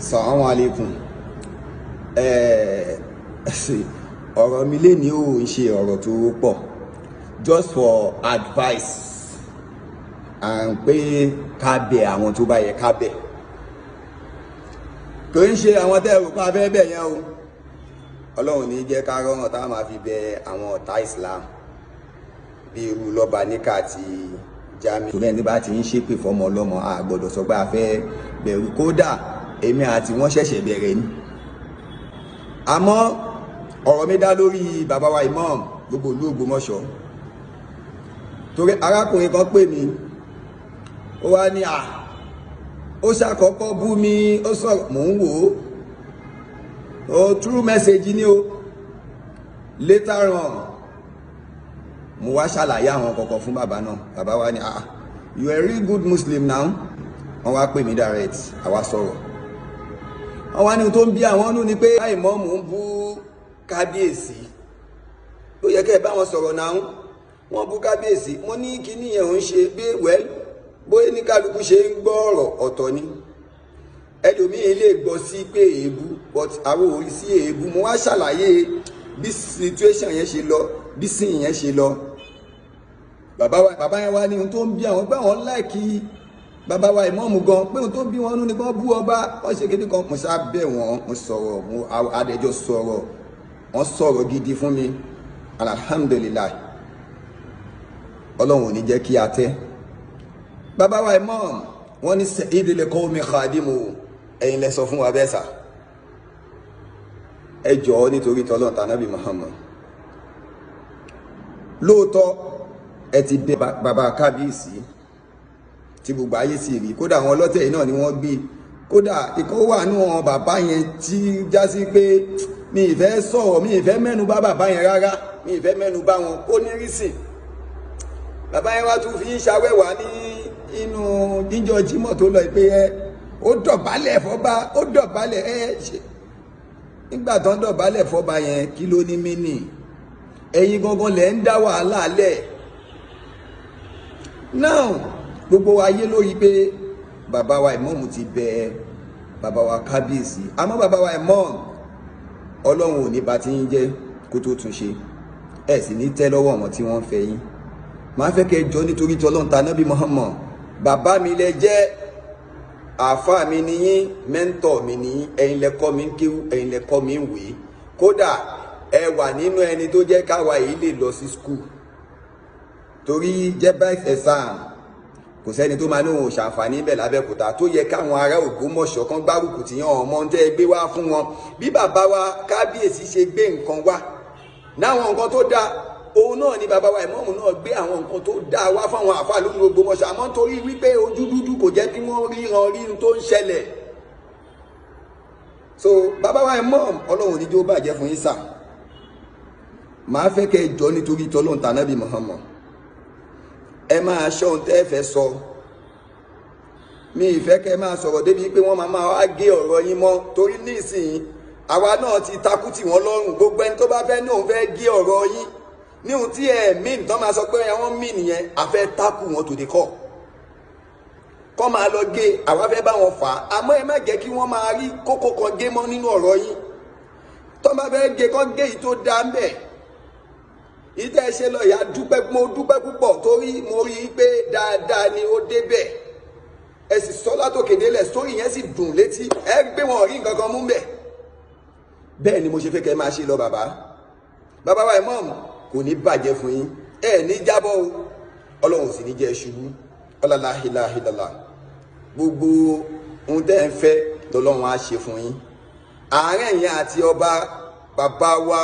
Salamu alaikum. Ọ̀rọ̀ mi lé ní ò ń ṣe ọ̀rọ̀ tó pọ̀, just for advice and pé ká bẹ̀ àwọn tó bá yẹ ká bẹ̀. Kò ń ṣe àwọn tẹ́ ẹ rò pé a fẹ́ bẹ̀ yẹn o. Ọlọ́run ní jẹ́ ká rọ́rùn tá a máa fi bẹ àwọn ọ̀tá Islam bí irú lọ́ba níkà àti Jamiu. Torí ẹni bá ti ń ṣépè fọmọ ọlọ́mọ, a gbọ́dọ̀ sọ pé a fẹ́ bẹ̀rù. Kódà èmi àti wọ́n ṣẹ̀ṣẹ̀ bẹ̀rẹ̀ ni. Àmọ́ ọ̀rọ̀ mi dá lórí bàbá wa imam gbogbo ìlú Ògbómọ̀ṣọ́, torí arákùnrin kan pè mí, ó wá ní à ó ṣàkọ́kọ́ bú mi, ó sọ̀rọ̀, mò ń wò ó, ó true message ni o. Later on, mo wá ṣàlàyé àwọn kọ̀ọ̀kan fún bàbá náà. Bàbá wa ní, "Ah, you are a real good Muslim now." Wọ́n wá pè mí direct, àwa sọ̀rọ̀. Wọ́n wá ní ohun tó ń bí àwọn nù ni pé ìmáàmù ń bú kábíyèsí, ó yẹ kẹ́ ẹ bá wọn sọ̀rọ̀ náà, wọ́n bú kábíyèsí. Mo ní kíní yẹn ò ń ṣe bí well, bóyá ní kálukú ṣe ń gbọ́ ọ̀rọ̀ ọ̀tọ̀ ni. Ẹlòmíín lè gbọ́ sí pé èébú, but àwọn ò rí sí èébú. Mo wá ṣàlàyé bí situation yẹn ṣe lọ, bí scene yẹn ṣe lọ. Bàbá wa, bàbá yẹn wá ní ohun tó ń bí àwọn pé àwọn like bàbá wa ìmáàmù gan, pé ohun tó ń bí wọn nú ni kán bú ọba, wọ́n ṣe kíní kan. Mo ṣá bẹ̀ wọ́n, mo sọ̀rọ̀, mo adẹjọ́ sọ̀rọ̀, wọ́n sọ̀rọ̀ gidi fún mi. Alhamdulillahi, Ọlọ́run ò ní jẹ́ kí a tẹ́. Bàbá wa imam, wọ́n ní sayyidul qawmi khadimu, ẹ̀yin lẹ sọ fún wa bẹ́ẹ̀ sà. Ẹ jọ̀ọ́, nítorí tọ́lọ́run tànábì Muhammad, lóòótọ́ ẹ ti bẹ bàbá kábíyèsí tí gbogbo ayé sì rí. Kódà àwọn ọlọ́tẹ̀ yìí náà ni wọ́n gbé. Kódà ìkọ́ wà nù àwọn bàbá yẹn tí já sí pé mi ì fẹ́ sọ̀rọ̀, mi ì fẹ́ mẹ́nu bá bàbá yẹn rárá, mi ì fẹ́ mẹ́nu bá wọn. Ó ní rísìn bàbá yẹn wá tún fi ń ṣàwẹ́wà ní inú jíjọ Jímọ̀ tó lọ pé ẹ ó dọ̀bálẹ̀ fọ́ba, ó dọ̀bálẹ̀. Ẹ ṣe nígbà tó ń dọ̀bálẹ̀ fọ́ba yẹn, kí ló ní mí nì? Ẹ̀yin gangan lẹ̀ ń dá wàhálà lẹ̀ now. Gbogbo ayé lórí pé bàbá wa ìmọ̀ọ́mù ti bẹ bàbá wa kábíyèsí. Àmọ́ bàbá wa ìmọ̀ọ́mù, Ọlọ́run ò ní bá ti ń jẹ́ kó tó tún ṣe, ẹ sì ní tẹ́ lọ́wọ́ àwọn tí wọ́n ń fẹ́ yín. Màá fẹ́ kẹ́ jọ nítorí tọ́lọ́run ta nábì Muhammad. Bàbá mi lẹ jẹ́, àáfàá mi níyín, mentor mi níyín. Ẹ̀yin lẹ kọ́ mi ń kéwú, ẹ̀yin lẹ kọ́ mi ń wé. Kódà ẹ wà nínú ẹni tó jẹ́ káwa yìí lè lọ sí school, torí JAMB exam, kò sẹ́ni tó máa ní òun ṣàǹfààní bẹ̀ lábẹ́òkúta tó yẹ káwọn ará Ògbómọ̀ṣọ́ kan gbárùkù tí yàn ọmọ tẹ́ ẹ gbé wá fún wọn. Bí bàbá wa kábíyèsí ṣe gbé nǹkan wá náwọn nǹkan tó dáa, òun náà ni bàbá wa ìmọ̀ọ́mù náà gbé àwọn nǹkan tó dáa wá fáwọn àfa lónìí Ògbómọ̀ṣọ́. Àmọ́ nítorí wípé ojú dúdú kò jẹ́ kí wọ́n ríran rí ohun tó ń ṣẹlẹ̀. So bàbá wa ìmọ̀ọ́mù, Ọlọ́run ní jó bàjẹ́ fún yín sà. Màá fẹ́ kẹ́ ẹ jọ nítorí tọ́lọ́run tànábì Muhammad, ẹ máa ṣọ́ ohun tẹ́ ẹ fẹ́ sọ. Mi ìfẹ́ kẹ́ máa sọ̀rọ̀ débi pé wọ́n máa wá gé ọ̀rọ̀ yín mọ́, torí nísìnyí àwa náà ti takú tì wọ́n lọ́rùn. Gbogbo ẹni tó bá fẹ́ ní òun fẹ́ gé ọ̀rọ̀ yín ní ohun tí ẹ mí tán, máa sọ pé wọ́n mí nìyẹn, a fẹ́ takú wọn tòde kọ́ kọ́ máa lọ gé. Àwa fẹ́ bá wọn fà á, àmọ́ ẹ má jẹ́ kí wọ́n máa rí kókó kan gé mọ́ nínú ọ̀rọ̀ yín. Tó bá fẹ́ gé, kọ́ gé yìí tó dá ń bẹ̀. Ìtẹ́ ṣe lọ ìyá dúpẹ́, mo dúpẹ́ púpọ̀, torí mo rí i pé dáadáa ni ó débẹ̀. Ẹ sì sọ látòkè délẹ̀, sórí yẹn sì dùn létí. Ẹ gbé wọn rí nǹkan kan mú bẹ̀. Bẹ́ẹ̀ ni mo ṣe fẹ́ kẹ́ máa ṣe lọ. Bàbá, bàbá wa imam, kò ní bàjẹ́ fún yín. Ẹ ní jábọ́ o, Ọlọ́run sì ní jẹ́ ṣubú. Ọlọ́láhìláhìlọ́lá, gbogbo ohun tẹ́ ẹ ń fẹ́ lọ́lọ́run á ṣe fún yín. Àárín yẹn àti ọba, bàbá wa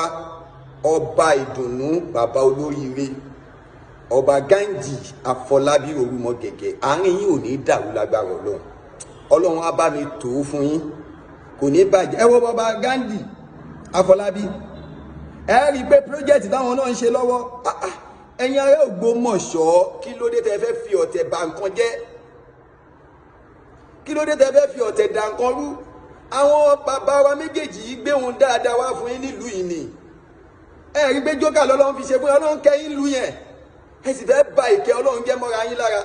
ọba ìdùnnú, bàbá olóríire, Ọba Ghandi Àfọlábí Orúmọ Gẹ̀gẹ̀, àárín yín ò ní dàrú lágbára Ọlọ́run. Ọlọ́run á bá mi tò ó fún yín, kò ní bàjẹ́. Ẹ wo bàbá Ghandi Àfọlábí, ẹ rí i pé project táwọn náà ń ṣe lọ́wọ́. Ẹ̀yin ará Ògbómọ̀ṣọ́, kí ló dé tẹ́ fẹ́ fi ọ̀tẹ̀ bà nǹkan jẹ́? Kí ló dé tẹ́ fẹ́ fi ọ̀tẹ̀ dà nǹkan rú? Àwọn bàbá wa méjèèjì yìí gbé wọn dáadáa wá fún yín nílùú yìí ni. Ẹ rí pé jókà lọ́lọ́run fi ṣe fún yín. Ọlọ́run kẹ́yìn lu yẹn, ẹ sì fẹ́ ba ìkẹ́ Ọlọ́run jẹ́ mọ́ra yín lára.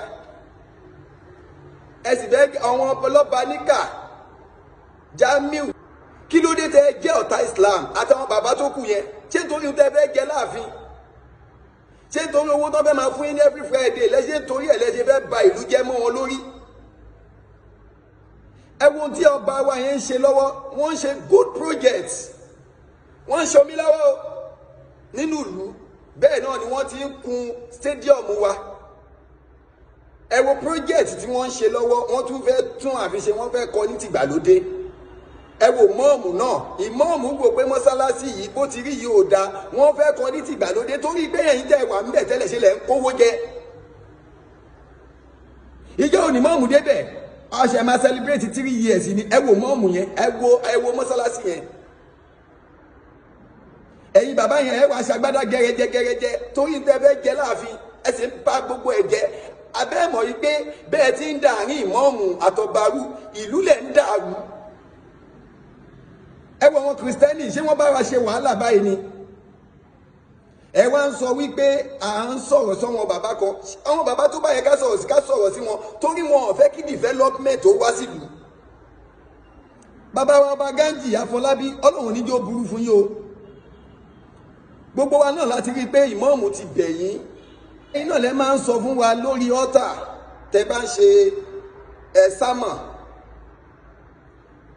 Ẹ sì fẹ́ àwọn ọlọ́ba níkà. Jamiu, kí ló dé tẹ́ jẹ́ ọ̀tá Islam àtàwọn bàbá tó kù yẹn? Ṣé nítorí tẹ́ fẹ́ jẹ láàfin? Ṣé nítorí owó tó fẹ́ máa fún yín ní every Friday lẹ́sẹ̀ nítorí ẹ̀ lẹ́sẹ̀ fẹ́ ba ìlú jẹ́ mọ́ wọn lórí? Ẹ wo ohun tí ọba wa yẹn ń ṣe lọ́wọ́. Wọ́n ń ṣe good projects, wọ́n ń ṣomi lọ́wọ́ nínú ìlú. Bẹ́ẹ̀ náà ni wọ́n ti ń kun stadium wa. Ẹ wo project tí wọ́n ń ṣe lọ́wọ́. Wọ́n tún fẹ́ tún àfiṣe, wọ́n fẹ́ kọ́ ní tìgbàlódé. Ẹ wo mọ́ọ̀mù náà, ìmọ̀ọ́mù wò pé mọ́sálásí yìí bó ti rí yìí ò dáa, wọ́n fẹ́ kọ́ ní tìgbàlódé, torí pé ẹ̀yin tẹ́ wà ńbẹ̀ tẹ́lẹ̀ ṣe lẹ̀ ń kówó jẹ. Ìjọ òní mọ́ọ̀mù débẹ̀, a ṣe máa celebrate 3 years ni. Ẹ wo mọ́ọ̀mù yẹn, ẹ wo mọ́sálásí yẹn. Ẹ̀yin bàbá yẹn, ẹ wá ṣàgbádá gẹrẹjẹ gẹrẹjẹ torí tẹ́ fẹ́ jẹ láàfin, ẹ sì ń bà gbogbo ẹ̀ jẹ́. Abẹ́ mọ̀ yìí pé bẹ́ẹ̀ ti ń dàárín ìmọ̀ọ́mù àtọ̀bàrú, ìlú lẹ̀ ń dàrú. Ẹ wọ àwọn Kìrìsìtẹ́nì, ṣé wọ́n bá wa ṣe wàhálà báyìí ni? Ẹ wá ń sọ wípé à ń sọ̀rọ̀ sọ́wọn bàbá kan. Àwọn bàbá tó bá yẹ ká sọ̀rọ̀ sí, ká sọ̀rọ̀ sí wọn, torí wọn ò fẹ́ kí development ó wá sílùú. Bàbá wa ọba Gandhi Àfọlábí, Ọlọ́run níjó burú fún yín o. Gbogbo wa náà láti rí i pé ìmọ̀ọ́mù ti bẹ̀ yín. Ẹ̀yin náà lẹ máa ń sọ fún wa lórí ọ́tà tẹ bá ń ṣe ẹ sámà.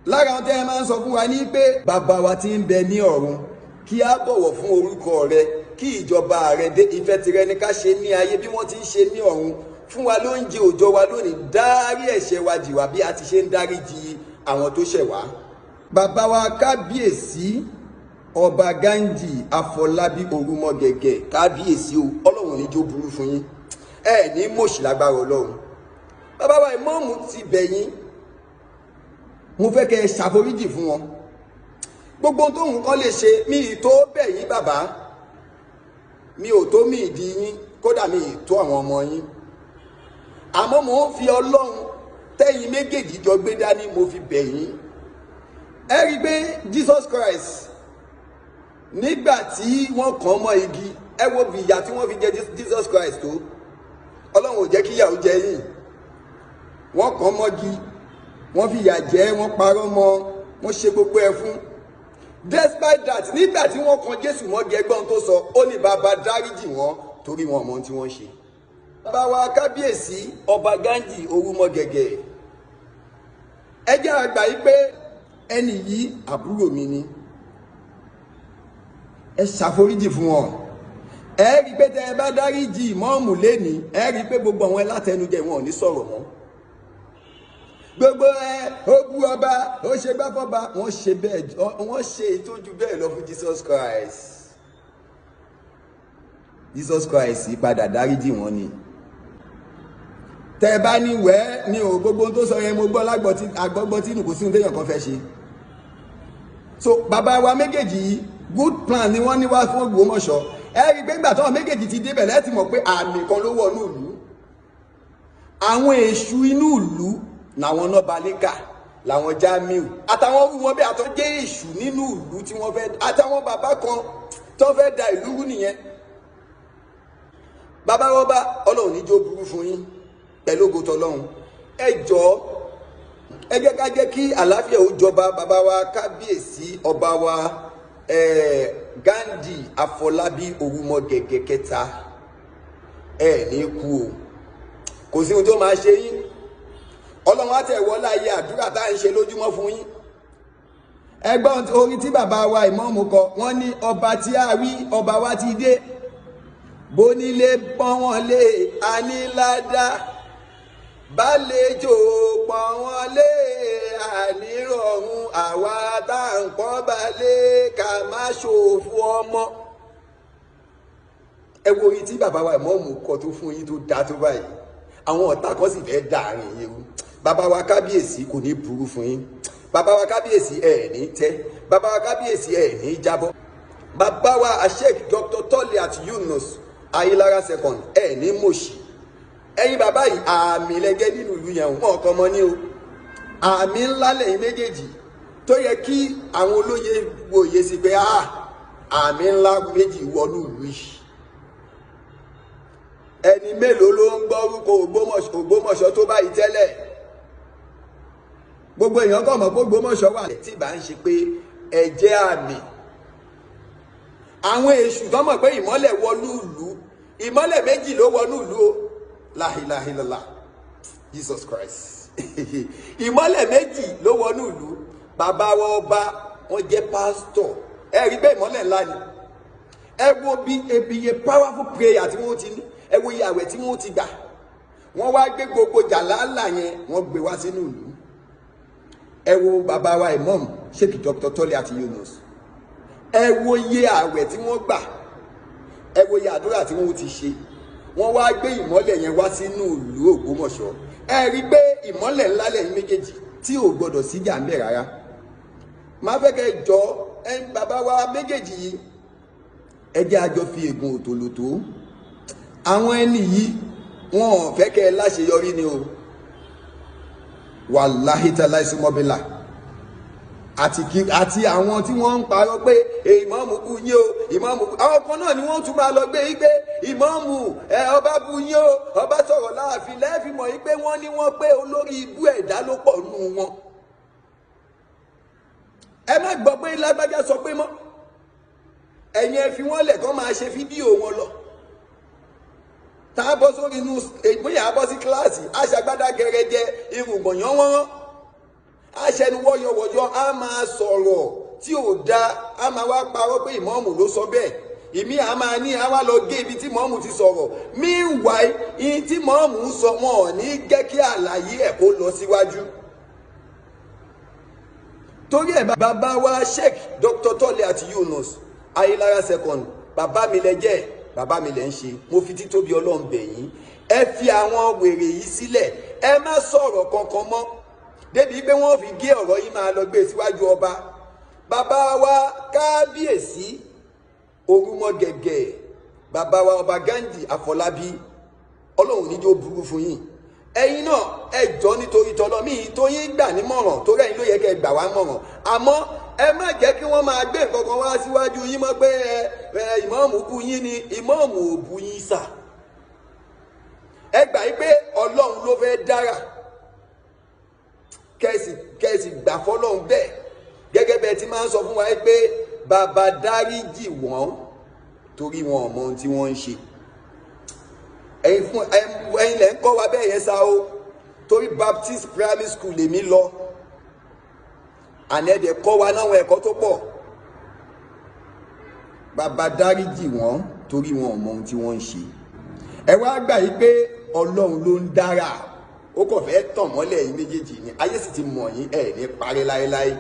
Lára àwọn tẹ́ ẹ máa ń sọ fún wa ní pé, "Bàbá wa tí ń bẹ ní ọ̀run, kí á bọ̀wọ̀ fún orúkọ rẹ, kí ìjọba rẹ dé, ìfẹ́ tirẹ̀ ní ká ṣe ní ayé bí wọ́n ti ń ṣe ní ọ̀run. Fún wa lóúnjẹ òòjọ́ wa lónìí, dárí ẹ̀ṣẹ̀ wa jì wá bí a ti ṣe ń dárí jì àwọn tó ṣẹ̀ wá." Bàbá wa kábíyèsí ọba Gandhi Àfọlábí Orúmọgẹ̀gẹ̀, kábíyèsí o, Ọlọ́run ní jó burú fún yín, ẹ ní mọ̀ṣì lágbára Ọlọ́run. Bàbá wa ìmọ̀ọ́mù ti bẹ̀ yín. Mo fẹ́ kẹ́ ẹ ṣàforíjì fún wọn. Gbogbo ohun tóun kọ́ lè ṣe, mi ì tó bẹ̀ yín bàbá, mi ò tó mi ìdí yín, kódà mi ì tó àwọn ọmọ yín, àmọ́ mò ń fi Ọlọ́run tẹ́yìn méjèèjì jọ gbé dání, mo fi bẹ̀ yín. Ẹ rí i pé Jesus Christ, nígbà tí wọ́n kàn mọ́ igi, ẹ wo bí ìyà tí wọ́n fi jẹ Jesus Christ tó. Ọlọ́run ò jẹ́ kí ìyà ó jẹ yín. Wọ́n kàn mọ́gi, wọ́n fi ìyà jẹ, wọ́n parọ́ mọ́, wọ́n ṣe gbogbo ẹ̀ fún. Despite that, nígbà tí wọ́n kan Jésù mọ́gi, ẹgbọ́n tó sọ, ó ní, "Bàbá, dáríjì wọ́n, torí wọn ò mọ ohun tí wọ́n ṣe." Bàbá wa kábíyèsí ọba Gandhi Orúmọgẹ̀gẹ̀, ẹ jẹ́ àgbà yìí pé ẹni yìí àbúrò mi ni. Ẹ ṣàforíjì fún wọn. Ẹ rí i pé tẹ ẹ bá dáríjì ìmọ̀ọ́mù lénìí, ẹ rí i pé gbogbo àwọn ẹlátẹnujẹ wọn ò ní sọ̀rọ̀ mọ́. Gbogbo ẹ ó bú ọba, ó ṣe gbá fọba, wọ́n ṣe bẹ́ẹ̀, wọ́n ṣe ìtọ́jú bẹ́ẹ̀ lọ fún Jesus Christ. Jesus Christ padà dáríjì wọn ni. Tẹ bá ní wẹ́ mi ò, gbogbo ohun tó sọ yẹn, mo gbọ́ lágbọ́ tí àgbọ́gbọ́ tí kò sí ohun téèyàn kan fẹ́ ṣe. So bàbá wa méjèèjì yìí, good plan ni wọ́n ní wá fún Ògbómọ̀ṣọ́. Ẹ rí i pé ìgbà táwọn méjèèjì ti débẹ̀, lẹ́tì mọ̀ pé àmì kan ló wọ̀ ní ìlú. Àwọn èṣù inú ìlú làwọn náà balẹ̀kà, làwọn Jamiu àtàwọn orú wọn bẹ́ẹ̀, àtọ́ jẹ́ èṣù nínú ìlú tí wọ́n fẹ́, àtàwọn bàbá kan tó fẹ́ da ìlú rú nìyẹn. Bàbá wọn bá Ọlọ́run níjó burú fún yín pẹ̀lú ògo tọlọ́run. Ẹ jọ̀ọ́, ẹ jẹ́ ká jẹ́ kí àlàáfíà ó jọba. Bàbá wa kábíyèsí ọba wa Gandhi Àfọlábí Orúmọgẹ̀gẹ̀ kẹta, ẹ ní kú o, kò sí ohun tó máa ṣe yín. Ọlọ́run á tẹ̀ wọlé ayé àdúrà tá à ń ṣe lójúmọ́ fún yín. Ẹgbọ́n orin tí bàbá wa ìmọ̀ọ́mù kọ, wọ́n ní, "Ọba tí a wí, ọba wa ti dé, bónílé pọ́n wọn lé aníládá, bálejò pọ́n wọn lé ànírọ̀rùn, àwa tá à ń pọ́n balẹ̀ ká má ṣòfò ọmọ." Ẹ wo orin tí bàbá wa ìmọ̀ọ́mù kọ tó fún yín tó dáa tó báyìí, àwọn ọ̀tá kan sì fẹ́ dà àárín yín rú. Bàbá wa kábíyèsí, kò ní burú fún yín. Bàbá wa kábíyèsí, ẹ̀ ní tẹ́. Bàbá wa kábíyèsí, ẹ̀ ní jábọ́. Bàbá wa Sheikh Dr. Toliat Yunus Ayilara second, ẹ̀ ní mòṣì. Ẹ̀yin bàbá yìí, àmì lẹ́gẹ́ nínú ìlú yẹn, wọn kàn mọ́ ní o. Àmì ńlá lẹ́yìn méjèèjì tó yẹ kí àwọn olóye wòye sí pé, ah, àmì ńlá méjì wọnú ìlú yìí. Ẹni mélòó ló ń gbọ́ orúkọ Ògbómọ̀ṣọ́ tó báyìí tẹ́lẹ̀? Gbogbo èèyàn kọ̀ mọ̀ pé Ògbómọ̀ṣọ́ wà tí bá ń ṣe pé ẹ jẹ́ àmì. Àwọn èṣù tó mọ̀ pé ìmọ́lẹ̀ wọnú ìlú, ìmọ́lẹ̀ méjì ló wọnú ìlú o. La ilaha illallah, Jesus Christ. Ìmọ́lẹ̀ méjì ló wọnú ìlú. Bàbá wa ọba wọn jẹ́ pásítọ̀, ẹ rí bẹ́ẹ̀, ìmọ́lẹ̀ ńlá ni. Ẹ wo bí ebiye powerful prayer tí wọ́n ti ní, ẹ wo iye àwẹ̀ tí wọ́n ti gbà. Wọ́n wá gbé gbogbo jàlálà yẹn, wọ́n gbé wá sínú ìlú. Ẹ wo bàbá wa Imam Sheikh Dr. Toliat Yunus, ẹ wo iye àwẹ̀ tí wọ́n gbà, ẹ wo iye àdúrà tí wọ́n ti ṣe. Wọ́n wá gbé ìmọ́lẹ̀ yẹn wá sínú ìlú Ògbómọ̀ṣọ́. Ẹ rí pé ìmọ́lẹ̀ ńlá lẹ́yìn méjèèjì tí ò gbọdọ̀ síjà ń bẹ̀ rárá. Máa fẹ́ kẹ́ jọ ẹ, bàbá wa méjèèjì yìí, ẹ jẹ́ àjọ fi ègún òtòlótó. Àwọn ẹni yìí, wọn ò fẹ́ kẹ́ ẹ láṣeyọrí ni o. Wàláhí tàláì súnmọ́bílà àti kí àti àwọn tí wọ́n ń parọ́ pé ìmáàmù bú yín o, ìmáàmù bú àwọn kan náà ni wọ́n tún máa lọ gbé yín pé ìmáàmù ẹ ọba bú yín o, ọba sọ̀rọ̀ láàfin. Lẹ́ẹ̀fì mọ̀ yín pé wọ́n ní wọ́n pé olórí ibú ẹ̀dá ló pọ̀ nù wọn. Ẹ má gbọ́ pé lágbájá sọ pé mọ́. Ẹ̀yin ẹ fi wọ́n lẹ̀ kán máa ṣe fídíò wọn lọ. Tá a bọ́ sórí inú, bóyá a bọ́ sí kíláàsì, aṣàgbádá gẹrẹjẹ, irùngbọ̀n yán wọ́n, aṣẹnu wọ́yọ̀wọ̀yọ̀, a máa sọ̀rọ̀ tí ò da, a máa wá parọ́ pé ìmọ̀ọ́mù ló sọ bẹ́ẹ̀. Ìmí a máa ní a wá lọ gé ibi tí mọ̀ọ́mù ti sọ̀rọ̀. Meanwhile, ìyìn tí mọ̀ọ́mù ń sọ, wọn ò ní jẹ́ kí àlàyé ẹ̀ kó lọ síwájú. Torí ẹ̀, bàbá wa Sheikh Dr. Toliat Yunus Ayélára second, bàbá mi lẹ jẹ́, bàbá mi lẹ ń ṣe. Mo fi títóbi Ọlọ́run bẹ̀ yín, ẹ fi àwọn wèrè yìí sílẹ̀, ẹ má sọ̀rọ̀ kankan mọ́ débi pé wọ́n fi gé ọ̀rọ̀ yìí máa lọ gbé síwájú ọba. Bàbá wa kábíyèsí Orúmọgẹ̀gẹ̀, bàbá wa ọba Gandhi Àfọlábí, Ọlọ́run níjó burú fún yín. Ẹ̀yin náà, ẹ jọ nítorí tọlọ mí tó yín gbà nímọ̀ràn, torí ẹ̀yin ló yẹ kẹ́ gbà wá mọ̀ràn. Àmọ́ ẹ má jẹ́ kí wọ́n máa gbé nǹkan kan wá síwájú yín mọ́ pé ẹ ẹ ìmọ̀ọ́mù bú yín ni. Ìmọ̀ọ́mù ò bú yín sà. Ẹ gbà yín pé Ọlọ́run ló fẹ́ dára, kẹ́sì gbà fọlọ́run bẹ́ẹ̀, gẹ́gẹ́ bẹ́ẹ̀ tí máa ń sọ fún wa pé bàbá dáríjì wọ́n torí wọn ò mọ ohun tí wọ́n ń ṣe. Ẹ̀yin fún ẹ̀yin lẹ́ ń kọ́ wa bẹ́ẹ̀ yẹn sá o, torí Baptist Primary School lèmi lọ, àní ẹ̀dẹ̀ kọ́ wa náwọn ẹ̀kọ́ tó pọ̀. Bàbá dáríjì wọ́n torí wọn ò mọ ohun tí wọ́n ń ṣe. Ẹ wá gbà yí pé Ọlọ́run ló ń dára, ó kàn fẹ́ tàn mọ́lẹ̀ yín méjèèjì ni. Ayé sì ti mọ̀ yín, ẹ̀ ní parí láéláé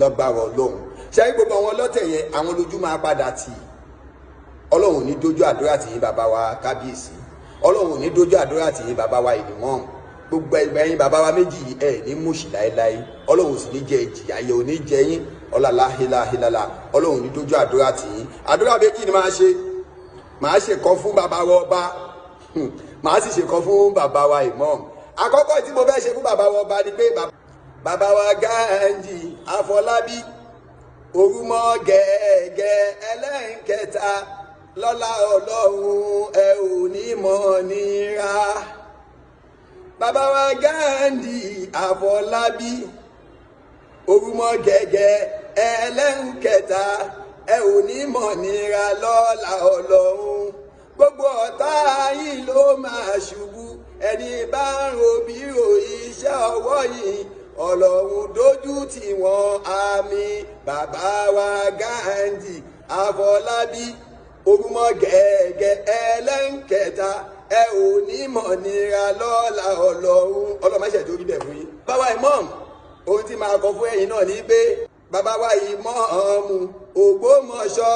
lọ́gbàrọ̀ Ọlọ́run. Ṣé gbogbo àwọn ọlọ́tẹ̀ yẹn, àwọn lójú máa padà tì. Ọlọ́run ò ní dójú àdúrà tì yín, bàbá wa kábíyèsí. Ọlọ́run ò ní dójú àdúrà tì yín, bàbá wa ìdìmọ́. Gbogbo ẹgbẹ́ yín, bàbá wa méjì yìí, ẹ̀ ní mùsì láéláé. Ọlọ́run ò sì ní jẹ ìjìyà yẹ, ò ní jẹ yín ọlọ́lá híláhílálá. Ọlọ́run ò ní dójú àdúrà tì yín. Àdúrà méjì ni máa ṣe. Màá ṣe kan fún bàbá wa ọba, màá sì ṣe kan fún bàbá wa imam. Àkọ́kọ́ tí mo fẹ́ ṣe fún bàbá wa ọba ni pé bàbá wa Gandhi Àfọlábí Orúmọ gẹ́gẹ́ ẹlẹ́nkẹta, lọ́lá Ọlọ́run, ẹ ò ní mọ̀ nira. Bàbá wa Gandhi Àfọlábí Orúmọ gẹ́gẹ́ ẹlẹ́nkẹta, ẹ ò ní mọ̀ nira lọ́lá Ọlọ́run. Gbogbo ọ̀tá yín ló máa ṣubú. Ẹni bá ń ro bí ro iṣẹ́ ọwọ́ yìí, Ọlọ́run dójú tì wọ́n, àmín. Bàbá wa Gandhi Àfọlábí Orúmọ gẹ́gẹ́ ẹlẹ́nkẹta, ẹ ò ní mọ̀ nira lọ́la Ọlọ́run. Ọlọ́run má ṣe tó rí bẹ́ẹ̀ fún yín. Bàbá imam, ohun tí màá kọ fún ẹ̀yin náà ní pé bàbá wa ìmọ̀ọ́mù Ògbómọ̀ṣọ́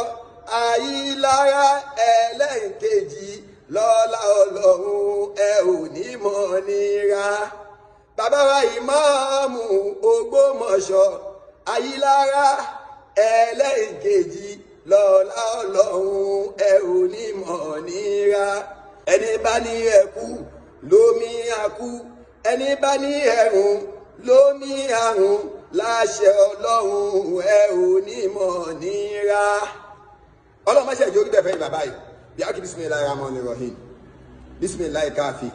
Ayílára ẹlẹ́nkejì, lọ́lá Ọlọ́run, ẹ ò ní mọ̀ nira. Bàbá wa ìmọ̀ọ́mù Ògbómọ̀ṣọ́ Ayílára ẹlẹ́nkejì, lọ́lá Ọlọ́run, ẹ ò ní mọ̀ nira. Ẹni bá ní ẹkú lómi àkú, ẹni bá ní ẹ̀rùn lómi àrùn, láṣẹ Ọlọ́run, ẹ ò ní mọ̀ nira. Ọlọ́run má ṣe ìjọ orí bẹ́ẹ̀ fẹ́ yìí bàbá yìí. Bí a kì bisimilahi rahman rahim, bisimilahi káfí.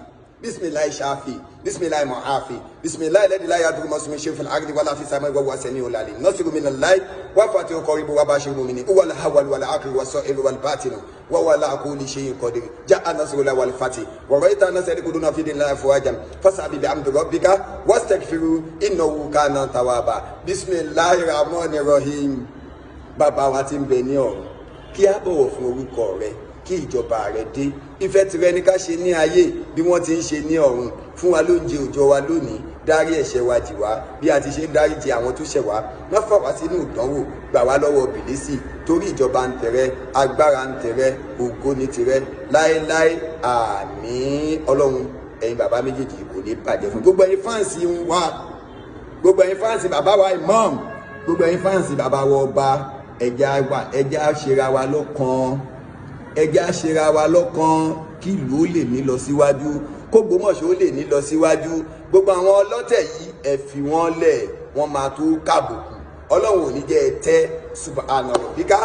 Bisimilahi shafi, bisimilahi muafi, bisimilahi lẹ́dí láyé adúgbò mọ́sùmí ṣe fún agidi wàlá fi sàmì wàwà sẹ́ni ọ̀làlẹ̀ nọ́sìrì mi nàláì wà fàtí ọkọ̀ ibu wà bá ṣe mú mi ní wàlá hawal wàlá akiri wà sọ èrò wàlá bàtìnù wà wàlá akúlì ṣe yín kọ́dìrì já anásìrò la wàlá fàtì wọ̀rọ̀ ìta anásìrò kudu náà fi dín láyà fún wájà fásitì àbí amdu rabbika wastaghfiru innahu kana tawaba. Bisimilahi rahman rahim. Bàbá wa ti ń bẹ ní ọ̀run, kí á bọ̀wọ̀ fún orúkọ rẹ, kí ìjọba rẹ dé, ìfẹ́ tirẹ̀ ní ká ṣe ní ayé bí wọ́n ti ń ṣe ní ọ̀run. Fún wa lóúnjẹ òòjọ́ wa lónìí, dárí ẹ̀ṣẹ̀ wa jì wá bí a ti ṣe ń dáríjì àwọn tó ṣẹ̀ wá, má fà wá sínú ìdánwò, gbà wá lọ́wọ́ bìlísì, torí ìjọba ń tẹ̀rẹ, agbára ń tẹ̀rẹ, ògo ní tirẹ̀ láéláé, àmín. Ọlọ́run, ẹ̀yin bàbá méjèèjì kò ní bàjẹ́ fún gbogbo ẹ̀yin fans wa, gbogbo ẹ̀yin fans bàbá wa imam, gbogbo ẹ̀yin fans bàbá wa ọba. Ẹja wa, ẹja ṣera wa lọ́kan, ẹja ṣera wa lọ́kan, kí ìlú ó lè ní lọ síwájú, k'Ógbómọ̀ṣọ́ ó lè ní lọ síwájú. Gbogbo àwọn ọlọ́tẹ̀ yìí, ẹ fi wọ́n lẹ̀, wọ́n máa tó kàbùkù. Ọlọ́run ò ní jẹ́ ẹ tẹ́. Subhana rabbika.